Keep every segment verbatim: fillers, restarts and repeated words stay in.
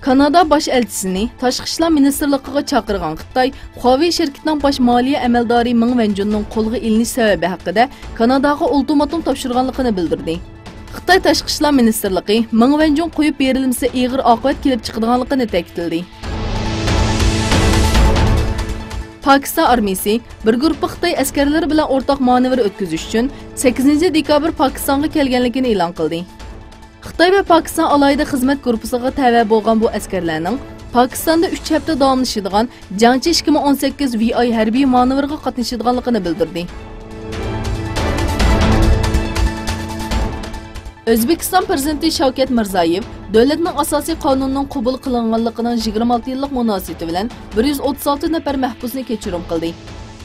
كانادا باش ئەلچىسىنى تاشقى ئىشلار مىنىستىرلىقىغا چاقىرغان خىتاي خۇاۋېي شىركىتىنىڭ باش مالىيە ئەمەلدارى مېڭ ۋەنجۇننىڭ قولغا ئېلىنىش سەۋەبى ھەققىدە كاناداغا ئۇلتىماتوم تاپشۇرغانلىقىنى بىلدۈردى. خىتاي تاشقى ئىشلار مىنىستىرلىقى مېڭ ۋەنجۇن قويۇپ بېرىلمىسە ئېغىر ئاقىۋەت كېلىپ چىقىدىغانلىقىنى تەكىتلىدى. پاكىستان ئارمىيىسى بىر گۇرۇپپا خىتاي ئەسكەرلىرى بىلەن ئورتاق مانېۋىر ئۆتكۈزۈش ئۈچۈن سەككىزىنچى دېكابىر پاكىستانغا كەلگەنلىكىنى ئېلان قىلدى. خىتاي ۋە پاكىستان ئالاھىدە خىزمەت گۇرۇپپىسىغا تەۋە بولغان بۇ ئەسكەرلەرنىڭ پاكىستاندا ئۈچ ھەپتە داۋاملىشىدىغان جياڭچى ئىككى مىڭ ئون سەككىز ۋى ئاي ھەربىي مانېۋىرىغا قاتنىشىدىغانلىقىنى بىلدۈردى. ئۆزبېكىستان پىرېزىدېنتى شاۋكەت مىرزىيېۋ دۆلەتنىڭ ئاساسىي قانۇنىنىڭ قوبۇل قىلىنغانلىقىنىڭ يىگىرمە ئالتە يىللىق مۇناسىۋىتى بىلەن بىر يۈز ئوتتۇز ئالتە نەپەر مەھبۇسنى كەچۈرۈم قىلدى.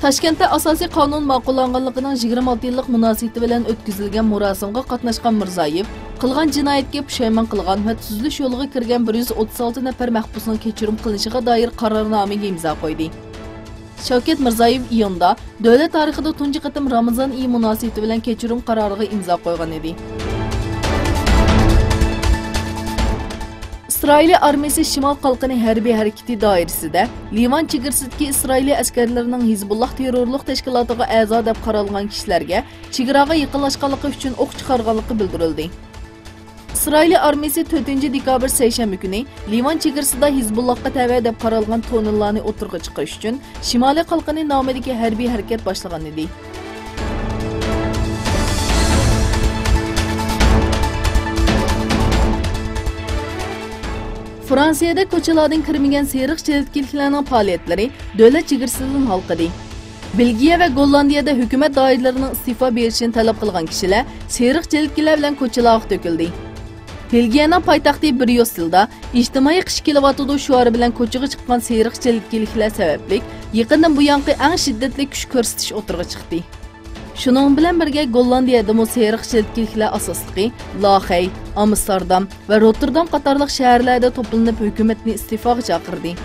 تاشكەنتتە ئاساسىي قانۇن ماقۇللانغانلىقىنىڭ يىگىرمە ئالتە يىللىق مۇناسىۋىتى بىلەن ئۆتكۈزۈلگەن مۇراسىمغا قاتناشقان مىرزىيېۋ قىلغان جىنايەتكە پۇشايمان قىلغان ۋە تۈزىلىش يولىغا كىرگەن بىر يۈز ئوتتۇز ئالتە نەپەر مەھبۇسنىڭ كەچۈرۈم قىلىنىشىغا دائىر قارارنامىگە ئىمزا قويدى. شاۋكەت مىرزىيېۋ ئىيۇندا دۆلەت تارىخىدا تۇنجى قېتىم رامىزان ئېيى مۇناسىۋىتى بىلەن كەچۈرۈم قارارىغا ئىمزا قويغان ئىدى. ئىسرائىلىي ئارمىيىسى شىمال قالقىنى ھەربىي ھەرىكىتى دائىرىسىدە لىۋان چېگرىسىدىكى ئىسرائىلىي ئەسكەرلىرىنىڭ ھىزبۇللاھ تېررورلۇق تەشكىلاتىغا ئەزا دەپ قارالغان كىشىلەرگە چېگراغا يېقىنلاشقانلىقى ئۈچۈن ئوق چىقارغانلىقى بىلدۈرۈلدى. ئىسرائىلىي ئارمىيىسى تۆتىنچى دېكابىر سەيشەنبە كۈنى لىۋان چېگرىسىدا ھىزبۇللاھقا تەۋە دەپ قارالغان توننېللارنى ئوتتۇرىغا چىقىرىش ئۈچۈن شىمالىي قالقىنى نامىدىكى ھەربىي ھەرىكەت باشلىغان ئىدى. فرانسىيەدە كوچىلاردىن كىرمىگەن سېرىق جىلىتكىلىكلەرنىڭ پائالىيەتلىرى دۆلەت چېگرىسىدىن ھالقىدى. بېلگىيە ۋە گوللاندىيەدە ھۆكۈمەت دائىرىلىرىنىڭ ئىستېفا بېرىشىنى تەلەپ قىلغان كىشىلەر سېرىق جىلىتكىلەر بىلەن كوچىلارغا تۆكۈلدى. بېلگىيەنىڭ پايتەختى بريۇسسېلدا ئىجتىمائىي قىش كېلىۋاتىدۇ شوئارى بىلەن كوچىغا چىققان سېرىق جىلىتكىلىكلەر سەۋەبلىك يېقىندىن بۇيانقى ئەڭ شىددەتلىك كۈچ كۆرسىتىش ئوتتۇرىغا چىقتى. شۇنىڭ بىلەن بىرگە، گوللاندىيەدىمۇ سېرىق جىلىتكىلىكلەر ئاساسلىقى لاخەي، ئامستېردام ۋە روتتېردام قاتارلىق شەھەرلەردە توپلىنىپ، ھۆكۈمەتنى ئىستېفاغا چاقىردى.